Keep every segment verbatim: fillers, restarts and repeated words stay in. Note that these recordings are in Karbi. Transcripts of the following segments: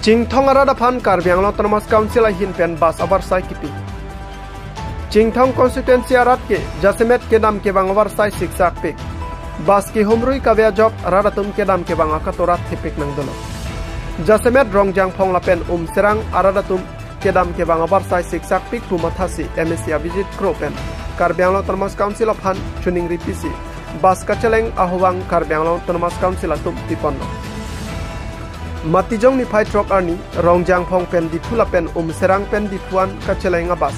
Chinthong arat aphan Karbi Anglong Autonomous Council ahin pen bus avarsai kipi. Chinthong constituency arat ke jasemet kedam kevang avarsai siksak pik. Bus kehumrui kave ajok rat atum kedam kevang akato rat thepik nangdolo. Jasemet Rongjangphong lapen Umserang arat atum kedam kevang avarsai siksak pik pu mathasi M A C Abhijit Kro pen Karbi Anglong Autonomous Council aphan choningri pisi bus kacheleng ahuvang Karbi Anglong Autonomous Council atum piponlo. Matijong niphai throk arni Rongjangphong pen Diphu lapen Umserang pen Diphu an kacheleng abus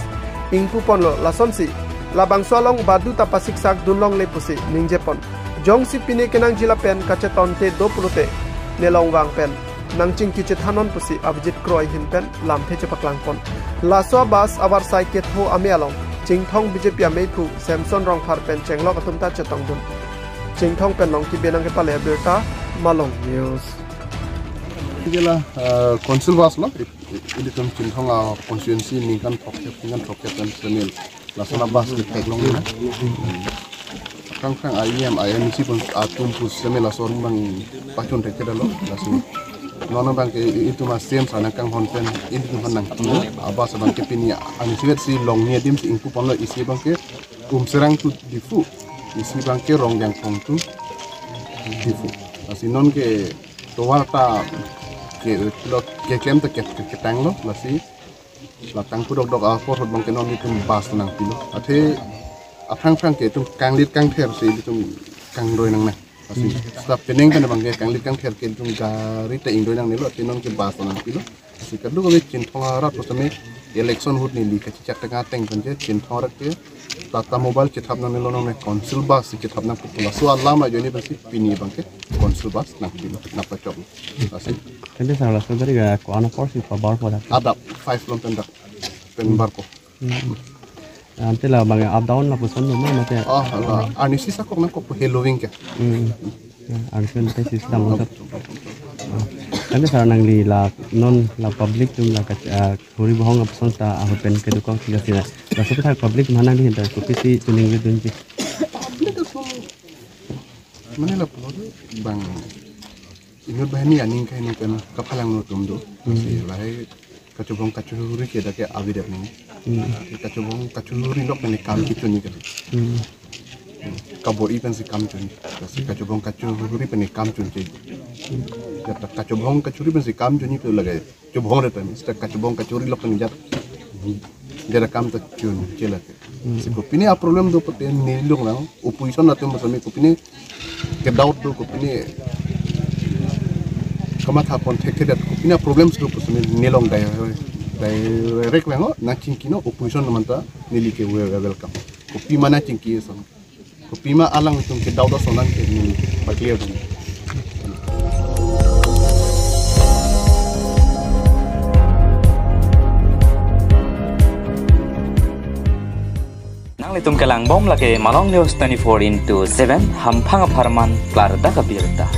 ingpuponlo, lasonsi labangso along badu ta pasiksak dunlongle pusi ningjepon. Jongsi pine kenangji lapen kachetonte do pulote nelong vang pen nangchingki chethannon pusi Abhijit Kro ahin pen lamthe chepaklangpon. Laso abus avarsai ketho ame along Chinthong B J P ameiphu Samson Rongphar pen chenglok atum ta chetongdun. Chinthong pen Longki Benang kepale abirta, Malong News. Jela, eh, council bus lo, i-, i-, ilitum Chinthong a constituency ningkan throkkep, ningkan throkkep pen semil. Lason abus ke theklong na. Kangkang I M, I M C pun atum pu semil lason bang pachun thekthedetlo, lason. Non abang ke i-, itum a C M sa nangkanghon pen, ilitum aphan nangkilo, abus abang ke pini ani sivet si Longni adim si ingpuponlo, isi abang ke Umserang to Diphu, isi abang ke Rongjangphong to Diphu. Lasi non ke tovar ta ke lo keklem ta ke, ke, ketanglo, lasi la tangku dokdok apor ahut abang ke non itum bus nangpilo. Athe aphrang phrang ke itum kanglit kangther si itum kangdoi nangne. Lasi seta penang pen abang ke kanglit kangther ke itum gari ta ingdoi nangnelo, athe non ke bus nangpilo. Lasi kadokave Chinthong arat pu seme election ahut neli kachechak tengah ateng pen je Chinthong arat ke Tata Mobile chethap nangnelo, non council bus chethap nangpo, laso alam ajoine pensi pini abang ke council bus nangpilo, nangpachok. Lasi. Tangte sar, laso gari ga ko-an apor si pabarpo dak? Adap five lom pen dak pen barpo. Hmm. Ante labang up down lapuson lo ma mate? Oh, la arnisi sakok nangkok pu heloving ke. Hmm. Ya, arnisi ante system lo. Tangte sar, nangli la non la public atum la kach-, ah, huri bohong lapuson ta ahut pen kedukok tiga sila. Laso aphuthak public atum aphan nangli hinta kopisi choningri dunji? Public atum mane lapu bang inut banghini aning kaini pen kaphalang no atum do. Hmm. Si lahai kachobong kachuri ke dak ke avi dep ni. Hmm. Kachobong kachuri lok pen kam kechun ni kali. Hmm. Kabor-i pensi kam chun. Lasi kachobong kachuri pen kam chunche. Jata kachobong kachuri pensi kam chun ni ke lage. Chobong re pen, seta kachobong kachuri lok pen jat, jat akam ta chunche lake. Hmm. Si kopine a problem do pute neli lonang, opposition atum pu seme kopine ke doubt do, kopine kamatha pon thekthedet, kopine a problems do pu seme nelong dai, direct vangnon, nangchingkino, opposition atum anta neli ke we, we welcome. Kopi ma nangchingki ason. Kopima alanglitum ke doubt ason an ke neli pa-clear dun. Nanglitum kelangbom lake Malong News twenty-four into seven, hamphang apharman klardak abirta.